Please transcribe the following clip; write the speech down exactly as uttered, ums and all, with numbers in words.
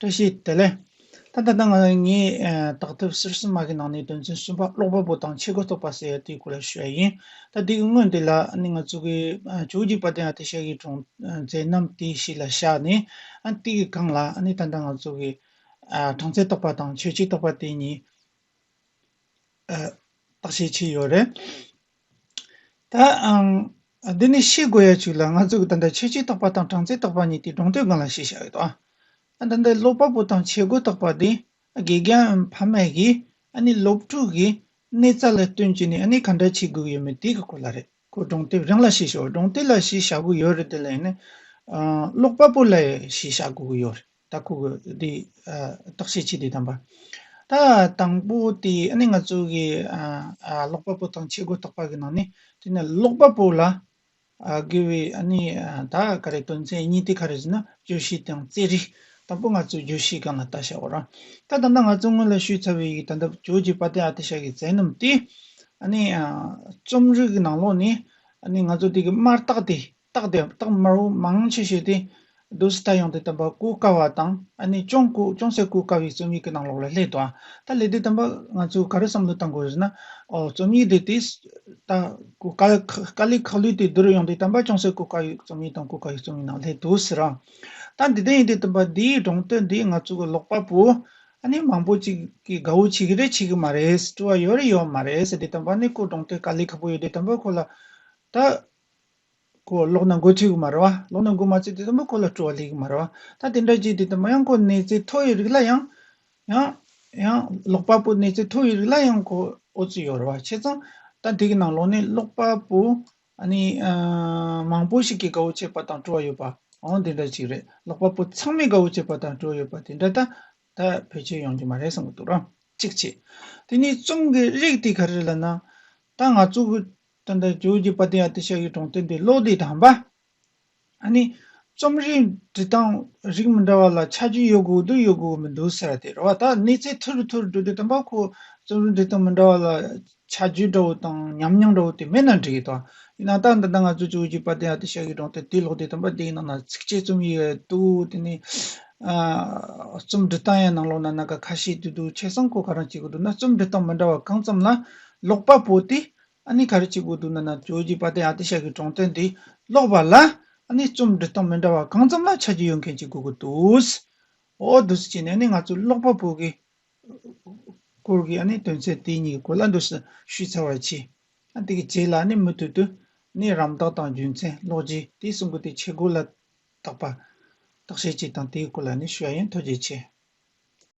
བཀྲ་ཤིས་བདེ་ལེགས། ད་ད་ལྟ་ང་ངའི་ཨ་དག་ཐེར་གསེར་གསུམ་མ་གི་ནང་ནས་དོན་ཚན་གསུམ་པ་ཀློག་པ་པོ་དང་ཆས་གོས་གཏོགས་པ་ཟེར་ཡ་དེའི་སྐོར་ལ་ཞུ་ཡ་ཡིན། ད་དེ་གི་སྔོན་དེ་ལ་ཨ་ནི་ང་ཚོ་གི་ཨ་ཇོ་བོ་རྗེ་དཔལ་ལྡན་ཨ་ཏི་ཤ་གི་གྲོང་ཨ་མཛད་རྣམ་དེ་གཞི་ལ་བཞག་ནས། ཨ་དེ་གི་སྒང་ལ་ཨ་ནི་ད་ལྟ་ང་ཚོ་གི་ཨ་གྲངས་ཚད་གཏོགས་པ་དང་ཆོས་ཅན་གཏོགས་པ་དེ་གཉིས་ཨ་བརྟག་དཔྱད་བྱས་ཡོད་རེད། ད་ཨང་འདི་ནས་ཤེས་དགོས་ཡ་ཅིག་ལ། ང་ཚོ་གི་ད་ལྟ་ཆོས་ཅན་གཏོགས་པ་དང་གྲངས་ཚད་གཏོགས་པ་གཉིས་དེ་སྒྲུང་དེབ་སྒང་ལ་ཞིག་བཞག་ཡོད་དོ། ཨ་ད་ལྟ་ཀློག་པ་པོ་དང་ཆས་གོས་གཏོགས་པ་དེ་དགེ་རྒན་ཕ་མ་གིས་ཨ་ནི་སློབ་ཕྲུག་གི་གནས་ཚད་ལ་བསྟུན་བྱས་ནས་ཨ་ནི་ག་འདྲ་བྱེད་དགོས་ཡོད་མེད་དེ་གི་སྐོར་ལ་རེད། ཁོ་སྒྲུང་དེབ་རང་ལ་ཞིག་བཞག་སྒྲུང་དེབ་ལ་ཞིག་བཞག་དགོས་ཡོད་རེད། དེ་ལ་ཡིན་ན་ཨ་ཀློག་པ་པོ་ལ་ཞིག་བཞག་དགོས་ཀྱི་ཡོད་རེད། ད་ཁོ་གི་འདི་ཨ་བརྟག་དཔྱད་བྱས་དེ་དང་པ། ད་དང་པོ་དེ་ཨ་ནི་ང་ཚོ་གི་ཨ་ཨ་ཀློག་པ་པོ་དང་ཆས་གོས་གཏོགས་པ་གི་ནང་ནས་དེ་ནས་ཀློག་པ་པོ་ལ་ཨ་དགོས་པའི་ཨ་ནི་ཨ་ད་ག་རེ་དོན་ཚན་གཉིས་དེ་ག་རེ་ཟེར་ན། བརྗོད་གཞི་དང་རྩོམ་རིག། དང་པོ་ང་ཚོ་བརྗོད་གཞི་སྒང་ལ་ལྟ་བྱ་བ་རང་། ད་ད་ལྟ་ང་ཚོ་སྔོན་ལ་ཞུས་ཚར་བའི་ད་ལྟ་ཇོ་བོ་རྗེ་དཔལ་ལྡན་ཨ་ཏི་ཤ་གི་མཛད་རྣམ་དེ་ཨ་ནི་ཨ་རྩོམ་རིག་གི་ནང་ལོགས་ནས་ཨ་ནི་ང་ཚོ་དེ་གི་དམར་རྟགས་དེ། རྟགས་དེ་རྟགས་དམར་པོ་མང་ཆེ་ཤོས་དེ་རྡོ་སི་ལྟ་ཡོང་དུས་ཙམ་པ་གོ་དཀའ་བ་དང་ཨ་ནི་ཅུང་གོ་ཅུང་ཟད་གོ་དཀའ་བའི་རྩོམ་ཡིག་གི་ནང་ལོགས་ལ་སླེབས་འདུག་ཨ་ད་སླེབས་དུས་ཙམ་པ་ང་ཚོས་ག་རེ་བསམ་བློ་བཏང་དགོས་ཟེར་ན། ཨོ་རྩོམ་ཡིག་དེ་དེ་ད་གོ་དཀའ་དཀའ་ལས་ཁག་ལོས་དེ་བསྡུར་ཡོང་དུས་ཙམ་པ་ཅུང་ཟད་གོ་དཀའ་བའི་རྩོམ་ཡིག་དང་གོ་དཀའ་བའི་རྩོམ་ཡིག་ནང་སླེབས་འདུག་ཟེར་ར། ད་འདི་ལྟ་ཡིན་དུས་ཙམ་པ་འདིའི་སྒྲུང་དེབ་འདི་ང་ཚོ་གི་ཀློག་པ་པོ་ཨ་ནི་མང་པོ་ཅིག་གིས་དགའ་བོ་བྱེད་ཀྱི་རེད་བྱེད་ཀྱི་མ་རེད། སྤྲོ་བ་ཡོད་རེད་ཡོད་མ་རེད་ཟེར་དུས་ཙམ་པ་ཨ་ནི་ཁོ་སྒྲུང་དེབ་དཀའ་ལས་ཁག་པོ་ཡོད་དུས་ཙམ་པ་ཁོ་ལ་ད། ཁོ་ཀློག་ན་མགོ་ཚོས་ཀྱི་མ་རེད་བ། ཀློག་ན་མགོ་མ་ཚོས་དུས་ཙམ་པ་ཁོ་ལ་སྤྲོ་བ་སླེབས་ཀྱི་མ་རེད་བ། ད་དེ་འདྲ་བྱས་དུས་ཙམ་པ་ཡང་ཁོ་གནས་ཚད་མཐོ་བའི་རིགས་ལ་ཡང་། ཡང་། ཡང་ཀློག་པ་པོ་གནས་ཚད་མཐོ་བའི་རིགས་ལ་ཡང་ཁོ་འོ་ཚོད་ཡོད་རེད་བ། བྱས་ཙང་ད་དེ་གི་ནང་ལོགས་ནས་ཀློག་པ་པོ་ཨ་ནི་ཨ་མང་པོ་ཞིག་གིས་དགའ་བོ་བྱེད་པ་དང་སྤྲོ་བ་ཡོད་པ་འོ་དེ་འདྲ་ཅིག་རེད། ཀློག་པ་པོ་ཚང་མས་དགའ་བོ་བྱེད་པ་དང་སྤྲོ་བ་ཡོད་པ་དེ་འདྲ་ད། ད་བེད་སྤྱོད་ཡོང་རྒྱུ་མ་རེད་བསམ་གྱི་འདུག་ར། གཅིག་བྱས། དེ་ནས་རྩོམ་གྱི་རིགས་དེ་ག་རེ་ལབ་ན། ད་ང་ཚོ་གི་ད་ལྟ་ཇོ་བོ་རྗེ་དཔལ་ལྡན་ཨ་ཏི་ཤ་གི་སྒྲུང་དེབ་འདི་ཀློག་དུས་དང་པ། ཨ་ནི་རྩོམ་རིག་འབྲི་སྟངས་རིགས་མི་འདྲ་བ་ལ་ཆ་རྒྱུས་ཡོད་དགོས་འདུག་ཡོད་དགོས་མི་འདུག་ཟེར་བ་དེ་རེད་བ། ད་གནས་ཚད་མཐོ་རུ་མཐོ་རུ་འགྲོ་དུས་དང་པ་ཁོ་རྩོམ་རིག་འབྲི་སྟངས་མི་འདྲ་བ་ལ་ཆ་རྒྱུས་འདྲ་བོ་དང་ཉམས་མྱོང་འདྲ་བོ་དེ་མེད་ན་འགྲིག་གི་འདུག་ཡིན་ན་ད་འདི་ལྟ་ང་ཚོ་ཇོ་བོ་རྗེ་དཔལ་ལྡན་ཨ་ཏི་ཤ་གི་སྒྲུང་དེབ་དེ་ཀློག་དུས་དང་པ་དེའི་ནང་ན་ཚིགས་བཅད་རྩོམ་ཡིག་འདུག་དེ་ནས་ཨ་རྩོམ་འབྲི་སྟངས་ཡང་ནང་ལོགས་ན་སྣ་ཁ་ཁ་ཤས་འདུག་འདུག་བྱས་ཙང་ཁོ་ག་རང་བྱེད་དགོས་འདུག་ན། རྩོམ་འབྲི་སྟངས་མི་འདྲ་བ་གང་ཙམ་ལ་ཀློག་པ་པོ་དེ་ཨ་ནི་ག་རེ་བྱེད་དགོས་འདུག་ན་ན། ཇོ་བོ་རྗེ་དཔལ་ལྡན་ཨ་ཏི་ཤ་གི་སྒྲུང་དེབ་དེ་ཀློག་པ་ལ་ཨ་ནི་རྩོམ་འབྲི་སྟངས་མི་འདྲ་བ་གང་ཙམ་ལ་ཆ་རྒྱུས་ཡོད་མཁན་ཅིག་དགོས་ཀྱི་འདུག་འོ་འདུག་སེ་བྱས་ནས་ཨ་ནི་ང་ཚོ་ཀློག་པ་པོ་གི་སྐོར་གྱི་ཨ་ནི་དོན་ཚན་དེ་གཉིས་ཀྱི་སྐོར་ལ་འདུག་སེ་ཞུས་ཚར་བ་བྱས། ཨ་དེ་གི་རྗེས་ལ་ཨ་ནི་མུ་མཐུད་དུ་ནི་རམ་འདེགས་དང་རྒྱུ་མཚན་ཀློག་རྒྱུ་དེ་གསུམ་པོ་དེ་ཆས་གོས་ལ་བརྟག་པ། བརྟག་དཔྱད་བྱེད་སྟངས་དེའི་སྐོར་ལ་ནི་ཞུ་ཡ་ཡིན། ཐུགས་རྗེ་ཆེ།